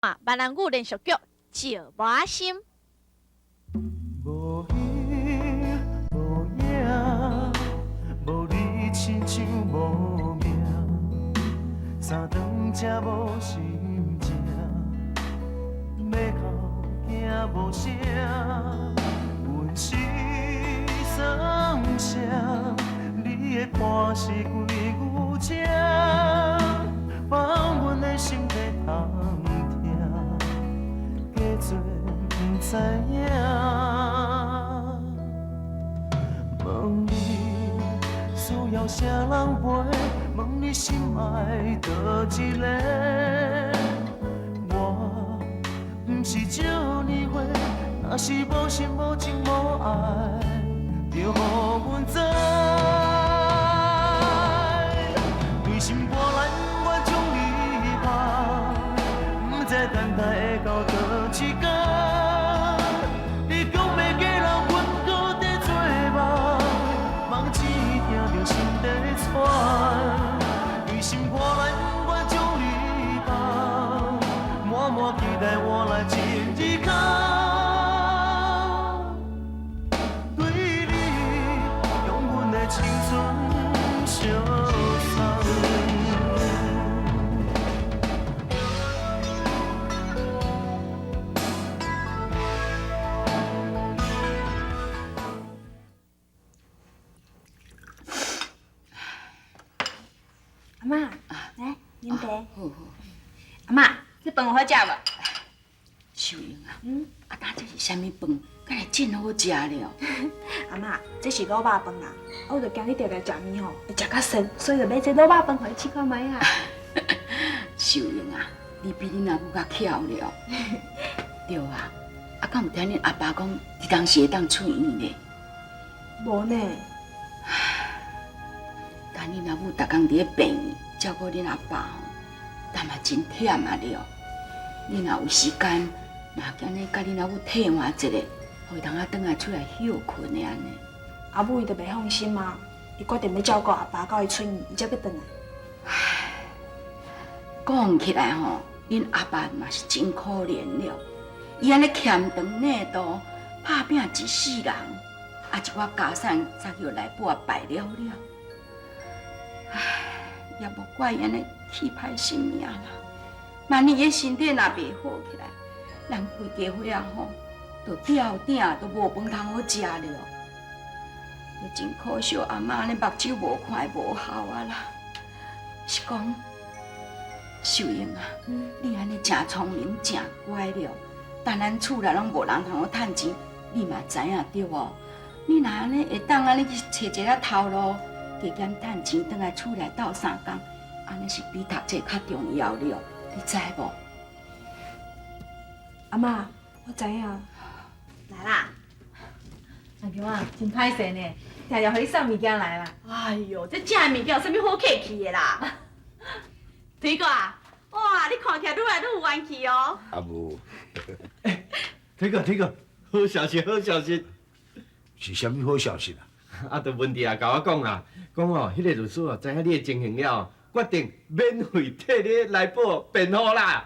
闽南语连续剧《石磨心》。无影无影，无你亲像无命，三顿食无心情，欲哭惊无声，阮是算啥？你的伴是规牛车，放阮的心在通疼，假做不知影。问你需要啥人陪？问你心爱佗一个？我毋是少年岁，若是无心无情无爱，就予阮知。对心肝内不愿将你放，不知等待会到佗一天。你讲欲嫁人，阮阁伫做梦，梦醒听著心在喘。对心肝内不愿将你放，满满期待换来一日空。对你用阮的青春相送。阿嬤，来饮茶。好好。阿嬤，这饭有好食无？秀英啊，啊，今这是啥物饭？敢会真好食了？阿嬤，这是卤肉饭啊！我就惊你定定食面吼，会食较瘦，所以就买这卤肉饭予你试看觅啊。秀英啊，你比恁阿母较巧了。对啊，啊，敢有听恁阿爸讲，伫当时会当出院咧？无呢。但恁阿母逐工伫咧病院照顾恁阿爸吼，但嘛真忝啊了。你若有时间，嘛今日佮恁阿母替换一下，予伊通啊转来厝内歇睏的按呢。阿母伊就袂放心啊，伊决定欲照顾阿爸到伊出院，伊才欲转来。唉，讲起来吼，恁阿爸嘛是真可怜了，伊按呢欠长领度，拍拚一世人，啊一寡家产早叫内部啊败了了。唉，也无怪伊按呢气歹性命啦。万一伊的身体若袂好起来，咱规家伙仔吼，都吊鼎都无饭通好食了。就真可惜，阿嬤按呢目睭无看会无效啊啦。是讲，秀英啊，你按呢诚聪明，诚乖了，但咱厝内拢无人通好趁钱，你嘛知影对无？你若按呢会当按呢去揣一个头路，加减趁钱，转来厝内斗相共，按呢是比读册较重要了，你知无？阿嬤，我知影。来啦。阿强啊，真歹势呢，定定予你送物件来啦。哎哟，这食的物件有啥物好客气的啦？推哥啊，哇，你看起来愈来愈有元气哦。啊无。欸，推哥，推哥，好消息，好消息。是啥物好消息啊？啊，就文弟啊，共我讲啦，讲哦，彼个律师哦，知影你的情形了，决定免费替你来保辩护啦。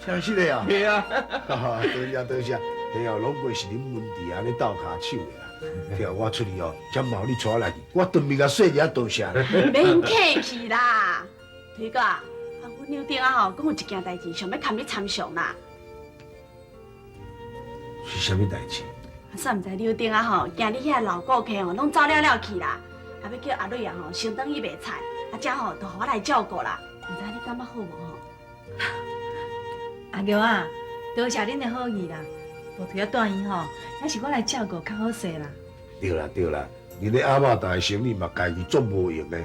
真实的啊？对啊。多谢多谢。嘿哦，拢过是恁文弟啊咧斗跤手的啦。对，我出去哦，才冒你带我来去，我当面共说一下多谢啦。免客气啦，推哥啊，阮娘顶啊吼，讲有一件代志，想欲堪你参详啦。是啥物代志？煞毋知柳丁啊吼，惊你遐老顾客吼拢走了了去啦，啊欲叫阿蕊啊吼先转去卖菜，啊这吼就予我来照顾啦。毋知你感觉好无吼？阿玉啊，多谢恁的好意啦。无除了住院吼，还是我来照顾较好势啦。对啦对啦，恁的阿嬷大生意嘛，家己足无用的。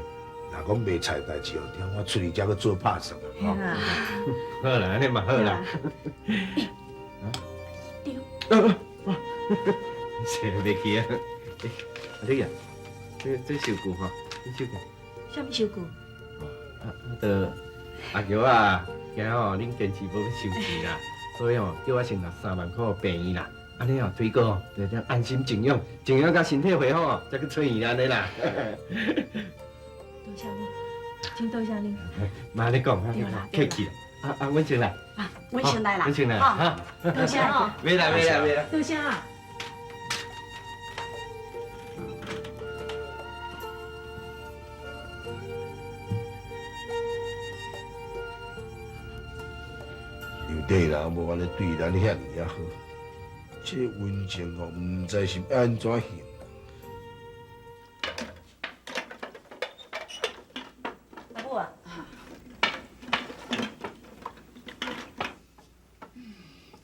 若讲卖菜代志哦，听我出去才阁做拍算啊。好啦，按呢嘛好啦。对。是袂记啊。阿丽啊，这收据吼，这收据。啥物收据？啊，就阿玉啊，惊吼恁坚持无欲收钱啦。所以哦，叫我先拿3万块予病院啦，按呢哦，推哥哦，就这样安心静养，静养到身体恢复哦，才去出院按呢啦。多谢你，真多谢你。妈，你讲，客气啦。啊啊，阮先来，啊，阮先來啦，阮先來，哈，多謝哦，袂啦袂啦袂啦，多謝啊。娘底人無按呢對咱遐爾仔好，這溫情哦，毋知是欲按怎還。阿母啊，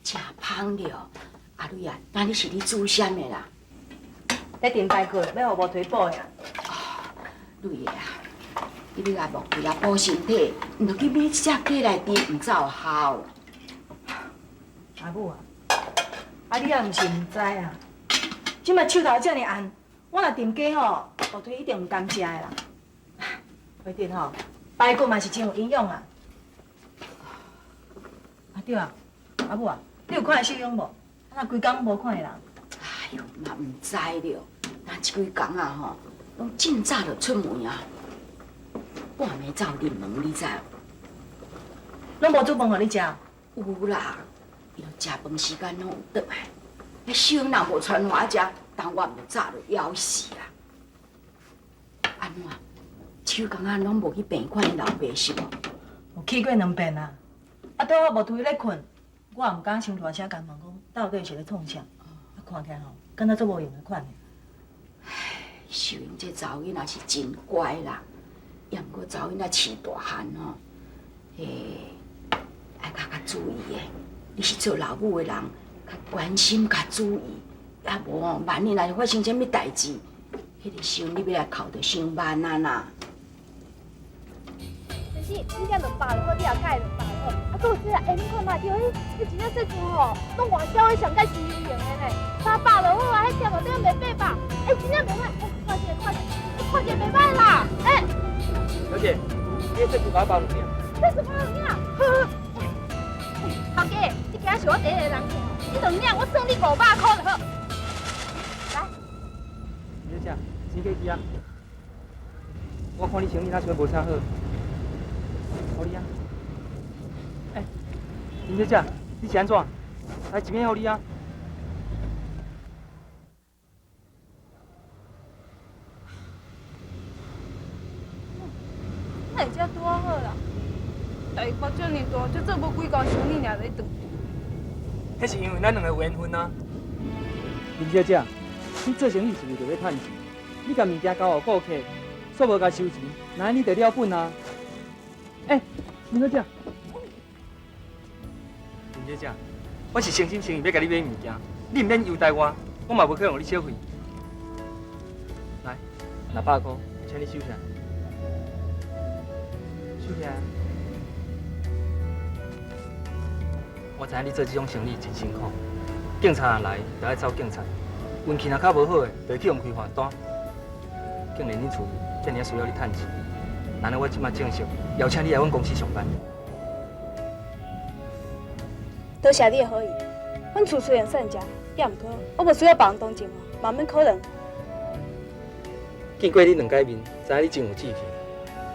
真芳了，阿蕊啊，那你是咧煮啥物啦？咧炖排骨，欲予无腿补的。蕊啊，你欲共木肥啊补身體，毋著去買一隻雞來燉，毋才有效。阿母啊，啊你也毋是毋知啊，這擺手頭遮爾紅，我若燉雞吼，木腿一定毋甘食的啦。反正吼，排骨嘛是真有營養啊。啊對啊，阿母啊，你有看秀英無？啊，若規工無看伊人。哎喲，嘛毋知了，咱這幾工啊吼，攏真早就出門啊，半暝才有入門，你知無？攏無煮飯予你食？有啦，伊著食飯時間攏有轉來。彼秀英若無傳話食，當我毋就早就枵死啊！按怎？這幾工啊，攏無去病院看𪜶老爸是無？有去過兩遍啊，啊，拄好無拄伊咧睏，我也毋敢傷大聲共問講到底是咧創啥，啊，看起來吼，敢若足無閒的款的。秀英這查某囡仔是真乖啦，也毋過查某囡仔飼大漢吼，欸，愛較較注意的。你是做老母的人，較關心、較注意，啊無吼，萬一若是發生啥物代誌，彼個時陣你欲來哭就傷慢啊啦。先生，你這200就好，你也改200就好。啊，閣有這個，欸，你看覓著，彼真正細陣吼，攏外銷的上蓋真有型的呢，300就好啊，彼店內底賣800，欸，真正袂歹，欸，看一下，看一下，看一下袂歹啦，欸。小姐，你這褲包兩領？這褲包兩領，好。頭家，你今仔是我第一個人客，這兩領我算你500箍就好。來。小姐，先客氣啊。我看你生意若像無啥好。予你啊！欸，林小姐，你是按怎？來一面予你啊！哪會遮拄仔好啦？台北遮爾大，才做無幾工生意，爾就咧斷。彼是因為咱兩個有緣分啊！林小姐，你做生意是為著欲趁錢？你共物件交予顧客，煞無共收錢，那按呢就了本啊！欸，林小姐，林小姐，我是誠心誠意欲共你買物件，你毋免優待我，我嘛無可能予你小費。來，200箍，請你收起來，收起來。我知影你做這種生意真辛苦，警察若來，就愛走警察；運氣若較無好的，就會去予人開罰單。既然恁厝遮爾需要你趁錢，那呢我這馬正式邀請你來阮公司上班。多謝你的好意，阮厝雖然散食，也毋過我無需要別人同情，嘛免可憐。見過你兩擺面，知影你真有志氣，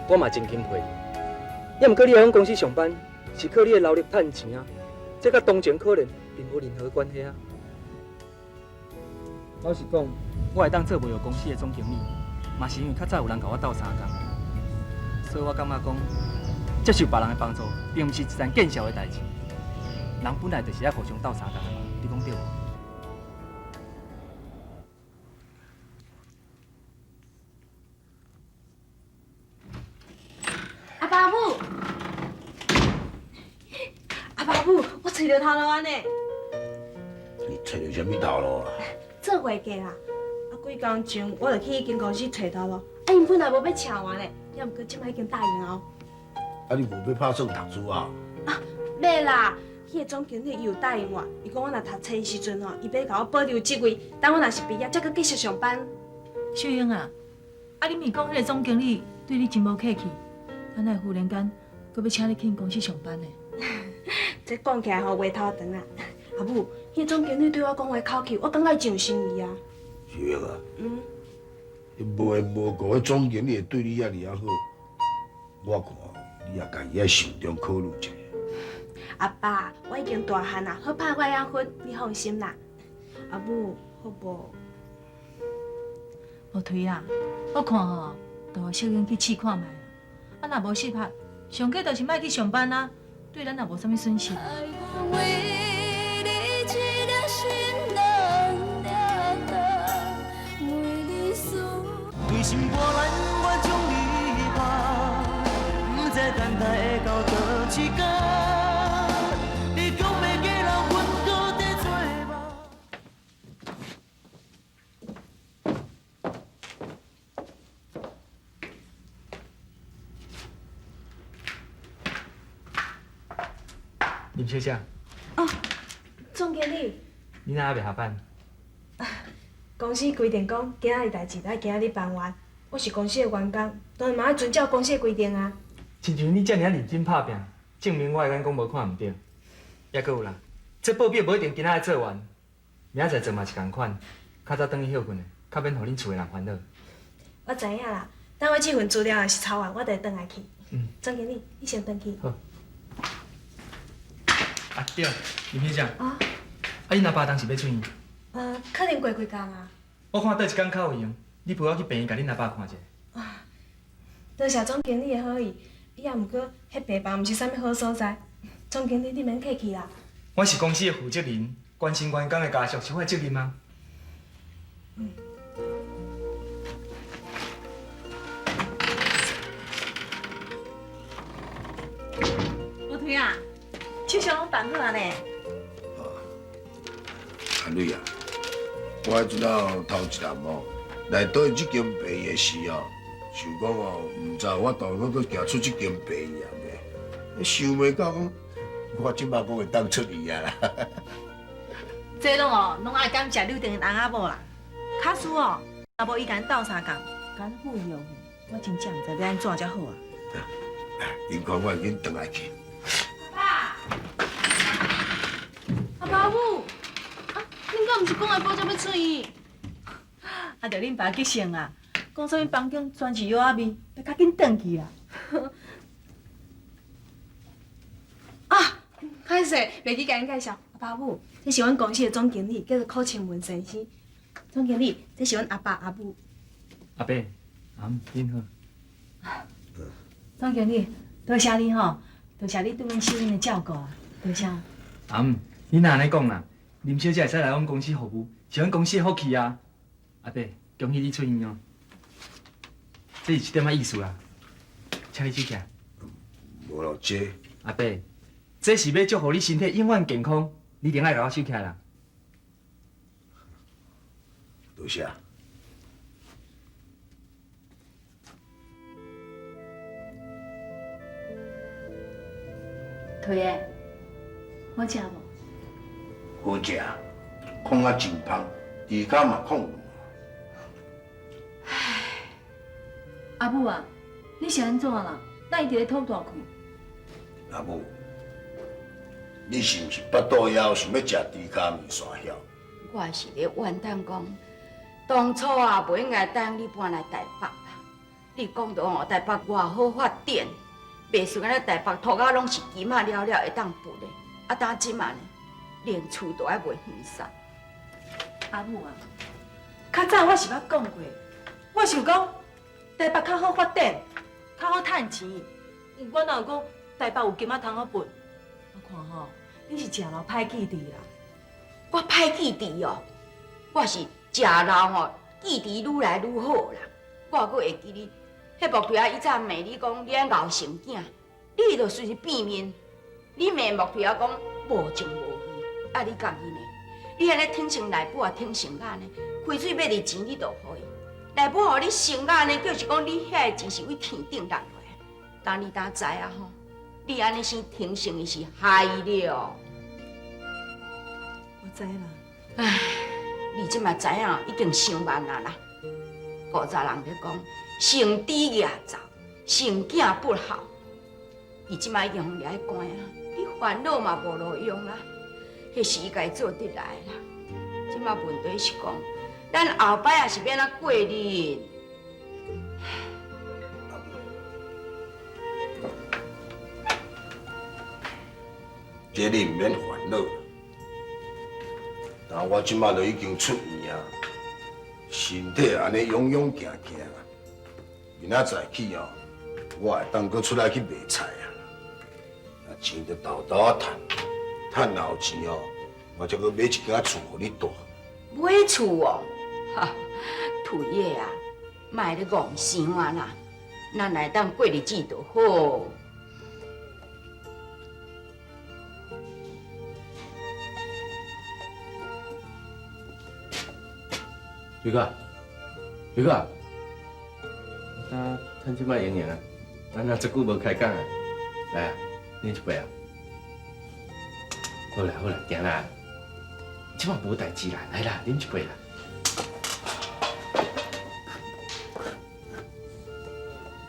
我嘛真欽佩你。也毋過你來阮公司上班，是靠你的勞力趁錢啊，這佮同情可憐並無任何關係啊。老實講，我會當做物流公司的總經理，嘛是因為較早有人共我鬥相共，所以我感覺講，接受別人的幫助，並毋是一件見笑的代誌。人本來就是愛互相鬥相共的嘛，你講對無？阿爸母，阿爸母，我揣著頭路按呢。你揣著啥物頭路啊？做會計啦。啊，幾工前我就去彼間公司揣頭路，啊，𪜶本來無欲請我呢，也毋過這擺已經答應啊。啊，你無欲拍算讀書啊？啊，欲啦。彼個總經理伊有答應我，伊講我若讀冊的時陣吼，伊欲共我保留職位，等我若是畢業，才閣繼續上班。秀英啊，啊你毋是講彼個總經理對你真無客氣，啊哪會忽然間閣欲請你去𪜶公司上班呢？這講起來吼話頭長啊，阿母，彼個總經理對我講話口氣，我感覺伊真有誠意啊。秀英啊，你無緣無故，彼總經理會對你遐爾仔好，我看你也家己愛慎重考慮一下。阿爸，我已經大漢啦，好拍我會曉分，你放心啦。阿母，好無？無推啊，我看吼，就予小英去試看覓啊。啊，若無適合，上過就是莫去上班啊，對咱也無啥物損失。對心肝內我將你放，不知等待會到佗一天。你講欲嫁人，阮阁伫做梦。林小姐。哦，總經理。你哪還袂下班？公司規定講，今仔日代誌愛今仔日辦完。我是公司的員工，當然嘛愛遵照公司的規定啊。親像你遮爾認真拍拼，證明我的眼光無看毋對。抑閣有啦，這報表無一定今仔日做完，明仔載做嘛是仝款。較早轉去歇睏的，較免予恁厝的人煩惱。我知影啦，等我這份資料若是抄完，我就會轉來去。嗯。總經理，你先轉去。好。啊對，林小姐。啊。啊，恁阿爸當時欲出院？可能過幾工啊。我看佗一工較有閒，你陪我去病院共恁阿爸看一下。啊，多謝總經理的好意，也毋過，彼病房毋是啥物好所在。總經理，你免客氣啦。我是公司的負責人，關心員工的家屬是我的責任啊。嗯。無推啊，手續攏辦好啊呢。阿女啊，我彼陣仔頭一人哦，來到這間病院的時哦，想講哦，毋知我當初閣行出這間病院未？想袂到講，我這擺閣會當出院啊啦！這攏哦，攏愛感謝柳丁的翁仔某啦。假使哦，若無伊共鬥相共，共阮撫養，我真正毋知欲按怎才好啊。恁看我會緊轉來去。爸，阿爸母。恁敢毋是講下晡才欲出院？啊，著恁爸急性啊，講啥物房間全是藥仔味，欲較緊轉去啦。啊，歹勢，袂記共恁介紹，阿爸母，這是阮公司的總經理，叫做柯清文先生。總經理，這是阮阿爸阿母。阿伯，阿姆，恁好。總經理，多謝你吼，多謝你對阮小英的照顧啊，多謝。阿姆，你哪按呢講啦？林小姐會使來阮公司服務，是阮公司的福氣啊！阿伯，恭喜你出院哦！這是一點仔意思啦，請你收起來。無咯，這阿伯，這是欲祝福你身體永遠健康，你一定愛共我收起來啦。多謝。推的，好食無？好食，炕啊真芳，豬跤嘛炕。唉，阿母啊，你是按怎啦？哪伊佇咧吐大氣？阿母，你是毋是腹肚枵，想欲食豬跤麵線曉？我是咧怨叹講，當初啊，袂應該等你搬來台北啦。你講著吼，台北偌好發展，袂輸按呢台北塗甲攏是金仔了了會當撥的，啊，當這馬呢？連厝都愛賣遠殺。阿母啊，較早我是捌講過，我想講台北較好發展，較好趁錢。我哪有講台北有金仔通好撥？我看吼，你是食老歹記佇啦。我歹記佇哦，我是食老吼，記佇愈來愈好啦。我閣會記你，彼木槌仔以前罵你講你愛熬成囝，你就隨時變面，你罵木槌仔講無情無義。啊！你家己呢？你按呢挺成內母啊，挺成甲按呢，開喙欲得錢，你就予伊。內母予你成甲按呢，就是講你遐个錢是為天頂落來。當你當知影吼，你按呢生挺成伊是害了。我知啦。唉，你這馬知影已經傷慢啊啦。古早人咧講，成豬額灶，成囝不孝。伊這馬已經予掠去關啊，你煩惱嘛無路用啊。彼是伊家己做得來啦。這馬問題是講，咱後擺也是欲按怎過日？這你毋免煩惱。但我這馬都已經出院啊，身體按呢勇勇行行，明仔載起哦，我會當閣出來去賣菜啊。啊，錢就沓沓仔趁，趁老錢哦，我才閣買一間厝予你住。買厝哦，哈，土葉啊，莫咧戇想啊啦，咱來當過日子就好。水哥，水哥，咱趁這擺閒閒啊，咱也這久無開講啊，來啊，啉一杯啊。好啦好啦，行啦，這擺無代誌啦，來啦，啉一杯啦。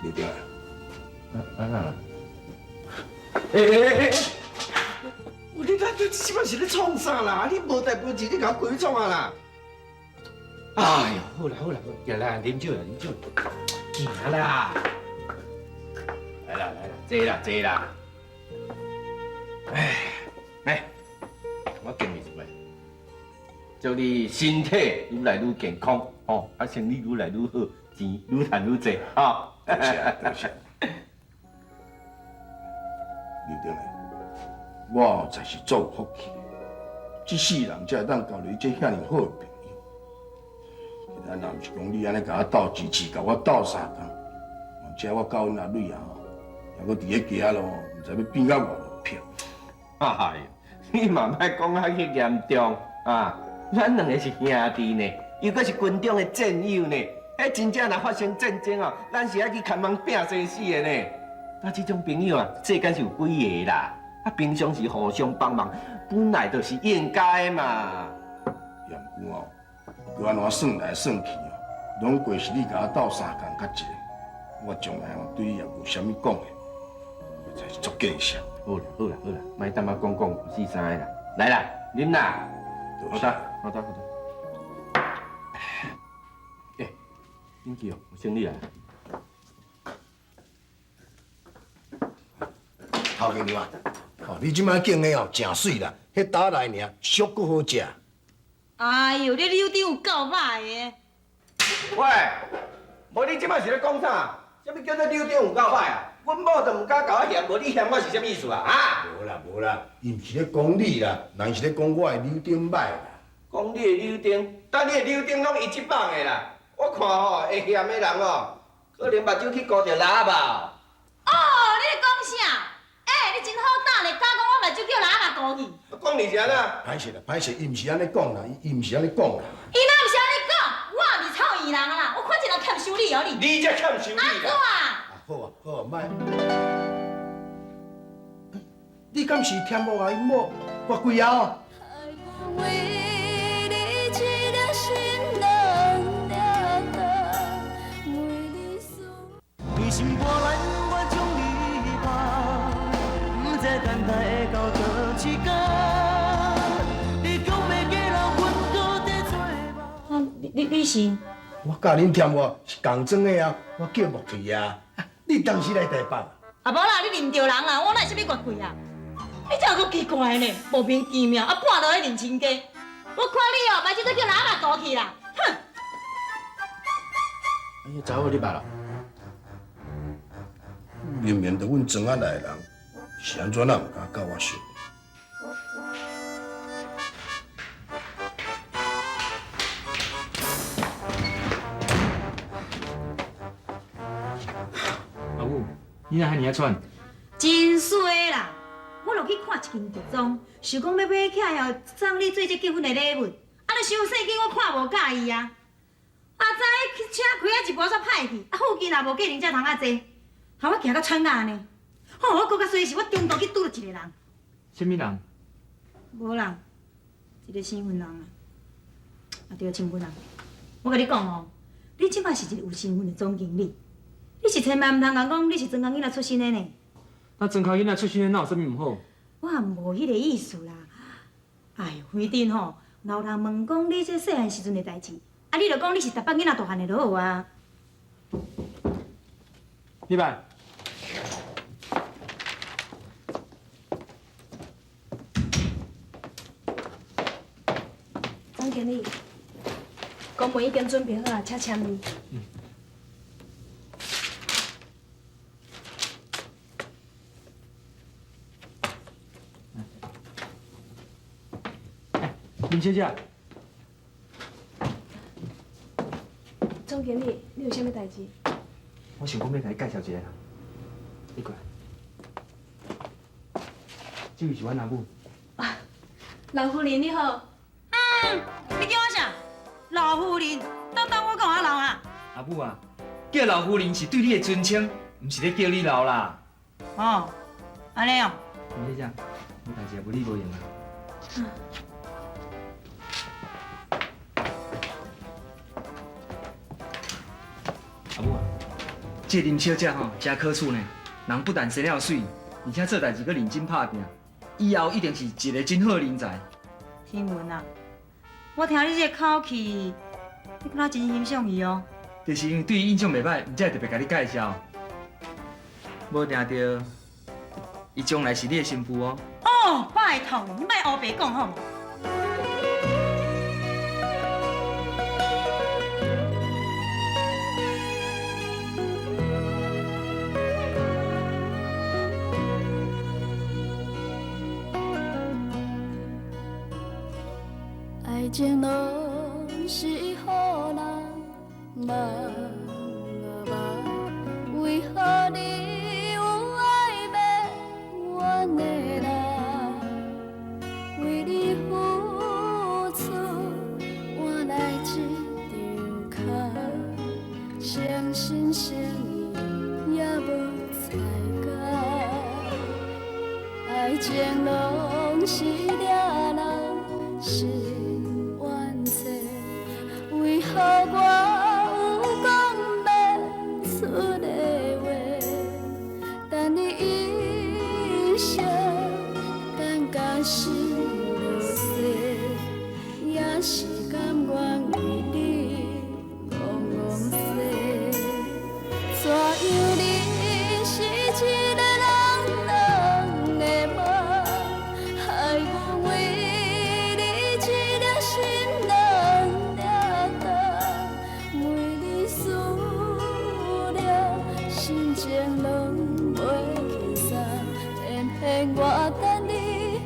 你點啊？啊啊！欸欸欸欸！你你這擺是咧創啥啦？你無代無誌，你共我規創啊啦？哎呦，好啦好啦，行啦，啉酒啦，啉酒，行啦，來啦來啦，坐啦坐啦。哎，來，我敬你一杯，祝你身體愈來愈健康，吼，啊，生意愈來愈好，錢愈趁愈濟，吼。多謝多謝。劉丁我實是足有福氣，這世人才會當交你這遐爾好的朋友。啊，若毋是講你按呢共我鬥支持，共我鬥相共，而且我佮阮阿蕊啊吼，猶閣佇咧街仔路，毋知欲變甲偌落魄。哎呦，你嘛莫講啊彼嚴重啊！咱兩个是兄弟呢，又閣是軍中的戰友呢。彼真正若發生戰爭哦，咱是愛去牽忙拼生死的呢。啊，這種朋友啊，世間是有幾個啦？啊，平常時互相幫忙，本來就是應該的嘛。也毋過哦，閣按怎算來算去哦，攏過是你共我鬥相共較濟。我將來哦對你也無啥物講的，實在是足見笑。好啦好啦好啦，莫淡仔講講五四三的啦，來啦，啉啦。好得好得好得。欸，恁去哦，有生理來。頭家娘啊，哦，你這擺敬的哦，誠媠啦，彼打來爾，俗閣好食。哎呦，你柳丁有夠歹的。喂，無你這擺是咧講啥？啥物叫做柳丁有夠歹啊？阮某就毋敢共我嫌，無你嫌我是啥物意思啊？啊？無啦無啦，伊毋是咧講你啦，人是咧講我的柳丁歹啦。講你的柳丁，但你的柳丁攏伊這放的啦。我看吼，會嫌的人哦，可能目睭去糊著喇叭。哦，你咧講啥？欸，你真好膽咧，敢講我目睭叫喇叭糊去？講你是按怎？歹勢啦，歹勢，伊毋是按呢講啦，伊毋是按呢講啦。伊哪毋是按呢講？我毋是臭異人啦，我看這人欠修理哦你。你才欠修理啦！好啊好啊，莫。你敢是嫌我啊？𪜶某跋几啊？心肝内我将你放，不知等待会到佗一天。你讲欲嫁人，阮阁伫做梦。啊，你是？我佮恁添我是仝装的啊，我叫木槌啊。你當時來台北？啊，無啦，你認著人啦，我哪會啥物越櫃啊？你這有夠奇怪呢，莫名其妙啊，半路咧認親家。我看你哦，目睭都叫喇叭糊去啦，哼！哎呀，查某你捌啦？明明就阮庄仔內的人，是按怎咱毋敢佮我相？阿母，你哪遐爾仔喘？真衰啦！我落去看一間服裝，想講欲買起來哦，送你做這結婚的禮物。啊，你傷細間我看無佮意啊！啊，知車開啊一半煞歹去，啊，附近也無計程車通啊坐，予我行到喘甲按呢。吼，我閣較衰是，我中途去拄著一個人。啥物人？無啦，一個身份人啊。啊對，身份人。我共你講哦，你這擺是一個有身份的總經理，你是千萬毋通共講你是莊跤囡仔出身的呢。那莊跤囡仔出身的，哪有啥物毋好？我也無彼個意思啦。哎呦，反正吼，若有人問講你這細漢時陣的代誌，啊，你就講你是台北囡仔大漢的就好啊。李白。经理，公文已经准备好啊，请签字。林小姐，总经理，你有啥物代志？我想讲欲共你介绍一个人，你过来。这位是阮阿母。老夫人你好。嗯，你叫我啥？老夫人，等等我讲阿老啊。阿母啊，叫老夫人是对你的尊称，毋是咧叫你老啦。哦，按呢哦。林小姐，无代志啊，无你无闲啊。阿母啊，这个林小姐吼真可取呢，人不但生了媠，而且做代志阁认真拍拚，以后一定是一个真好的人才。天文啊，我听你这个口气，你敢若真欣赏伊哦？就是因为对伊印象袂䆀，才会特别共你介绍。无定著，伊将来是你的新妇哦。哦，拜托你，你莫乌白讲好无？爱情拢是予人梦啊梦，为何你有爱袂愿的人？为你付出换来这张空，诚心诚意也无彩工。爱情拢是掠人心。为何我有讲袂出的话？等你一生，等到死。